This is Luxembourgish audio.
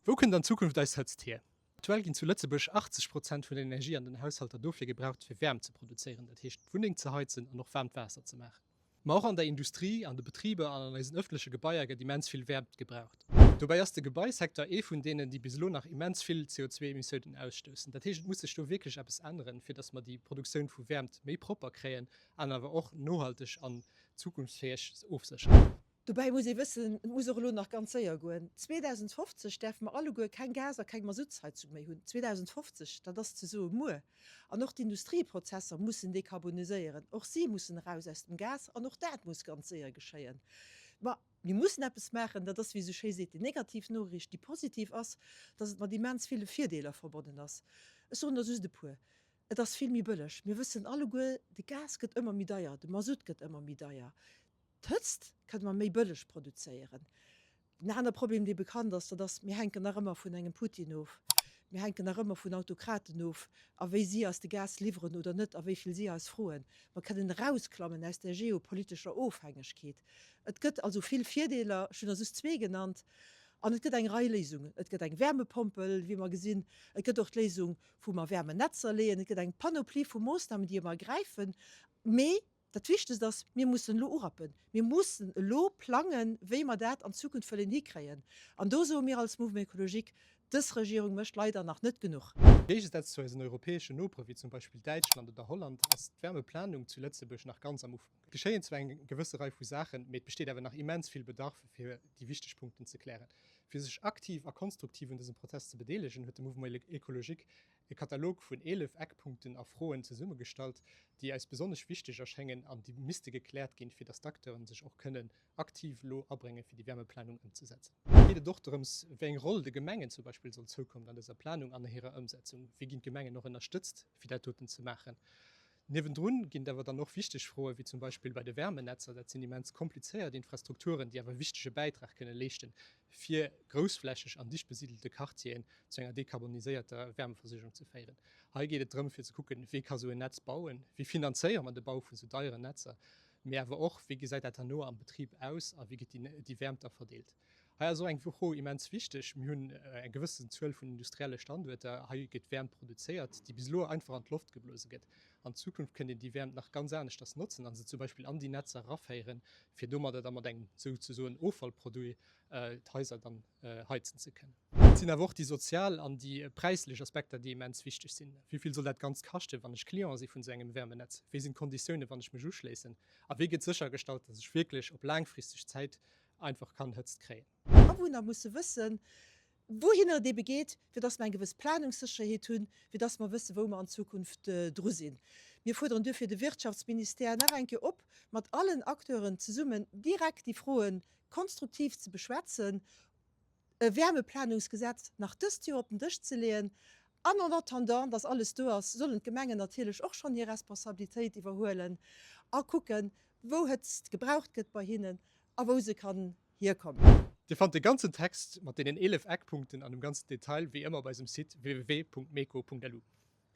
Wou kënnt an Zukunft eis Hëtzt hier? Aktuell ginn zu Lëtzebuerg 80 Prozent vun der Energie an den Haushalter dofir gebraucht, fir Wäermt ze produzéieren, dat heescht d'Wunneng ze heizen an och waarmt Waasser ze maachen. Ma och an der Industrie, an de Betriber an an eisen ëffentleche Gebaier gëtt immens vill Wäermt gebraucht. Dobäi ass de Gebaisecteur ee vun deenen, déi bis elo nach immens vill CO2-Emissiounen ausstoussen. Dat heescht, et muss sech do wierklech eppes änneren, fir datt mer déi Produktioun vu Wäermt méi propper kréien an awer och nohalteg an zukunftsfäeg ofsécheren. Dobäi muss ee wëssen, et muss och elo nach ganz séier goen, 2050 däerfe mer alleguer keng Gas a keng Masuttsheizung méi hunn. 2050, dat ass ze soe muer. An och d'Industrieprozesser mussen dekarboniséieren, och si mussen eraus aus dem Gas an och dat muss ganz séier geschéien. Ma mir mussen eppes maachen, dat ass, wéi esou schéi seet, déi negativ Noriicht. Déi positiv ass, dass et mat immens ville Virdeeler verbonnen ass. Ech soen der just e puer. Et ass vill méi bëlleg. Mir wëssen alleguer, de Gas gëtt ëmmer méi deier, de Masutt gëtt ëmmer méi deier. D'Hëtzt kënne mer méi bëlleg produzéieren. Den aner Problem, dee bekannt ass, dat ass, mir hänken nach ëmmer vun engem Putin of, mir hänken nach ëmmer vun Autokraten of, a wéi si eis de Gas liwweren oder net a wéi vill si eis froen. Mer kënnen erausklammen aus där geopolitescher Ofhängegkeet. Et gëtt also vill Virdeeler, ech hunn der just zwee genannt, an et gëtt eng Rei Léisungen. Et gëtt eng Wärmepompel, wéi mer gesinn, et gëtt och d'Léisung, wou mer Wärmenetzer leeën, et gëtt eng Panoplie vu Moossnamen, déi mer ergräifen, mee Dat Wichtegst ass, mir mussen elo urappen. Mir mussen elo plangen, wéi mer dat an Zukunft wëllen hikréien. An do soe mir als Mouvement Écologique, Dës Regierung mécht leider nach net genuch. Am Géigesaz zu eisen europäeschen Nopere wéi zum Beispill Däitschland oder Holland ass d'Wärmeplanung zu Lëtzebuerg nach ganz am Ufank. Et geschéien zwar eng gewësse Rei vu Saachen, mee et besteet awer nach immens vill Bedarf fir déi wichteg Punkten ze klären. Fir sech aktiv a konstruktiv un dësem Prozess ze bedeelegen, huet de Mouvement Écologique e Katalog vun 11 Eckpunkten a Froen zesummegestallt, déi eis besonnesch wichteg erschéngen an déi misste gekläert ginn, fir datt d'Acteuren sech och kënnen aktiv elo abréngen, fir déi Wärmeplanung ëmzesetzen. Geet et och drëms, wéi eng Roll de Gemengen zum Beispill soll zoukommen an dëser Planung an hirer Ëmsetzung. Wéi ginn d'Gemengen och ënnerstëtzt, fir dat doten ze maachen? Niewendrun ginn et awer dann och wichteg Froen, wéi zum Beispill bei de Wärmenetzer. Dat sinn immens komplizéiert Infrastrukturen, déi awer e wichtege Bäitrag kënne leeschten, fir groussflächeg an dicht besidelte Quartieren zu enger dekarboniséierter Wärmeversuergung ze féieren. Hei geet et drëm, fir ze kucken, Wie ka sou en Netz bauen? Wéi finanzéiere mer de Bau vu sou deieren Netzer? Mee awer och, Wéi gesäit dat herno am Betrib aus a wéi gëtt déi Wäermt da verdeelt? Hei ass och eng Fro immens wichteg. Mir hunn eng gewëssen Zuel vun industrielle Standuerter. Hei gëtt Wäermt produzéiert, déi bis elo einfach an d'Loft geblose gëtt. An Zukunft kënnt een déi Wäermt nach ganz aneschters notzen a se zum Beispill an déi Netzer eraféieren, fir domadder da mat engem souzesoen Offallproduit d'Haiser dann heizen ze kënnen. Et sinn awer och déi sozial an déi präislech Aspekter, déi immens wichteg sinn. Wéi vill soll dat Ganzt kaschten, wann ech Client si vun esou engem Wäermenetz? Wéi sinn d'Konditiounen, wann ech mech uschléissen? A wéi gëtt séchergestallt, dass ech wierklech op laangfristeg Zäit einfach kann Hëtzt kréien. Awunner musse wëssen, wouhinner et ebe geet, fir dass mer eng gewëss Planungssécherheet hunn, fir dass mer wëssen, wou mer an Zukunft dru sinn. Mir fuerderen duerfir de Wirtschaftsministère nach eng Kéier op, mat allen Acteuren zesummen direkt déi Froe konstruktiv ze beschwätzen, e Wärmeplanungsgesetz nach dëst Joer op den Dësch ze leeën an en attendant, dass alles do ass, sollen d'Gemengen natierlech och schonn hir Responsabilitéit iwwerhuelen a kucken, wou Hëtzt gebraucht gëtt bei hinnen a wou se kann hierkommen. Dir fannt de ganzen Text mat deenen 11 Eckpunkten an dem ganzen Detail wéi ëmmer op eisem Site www.meco.lu.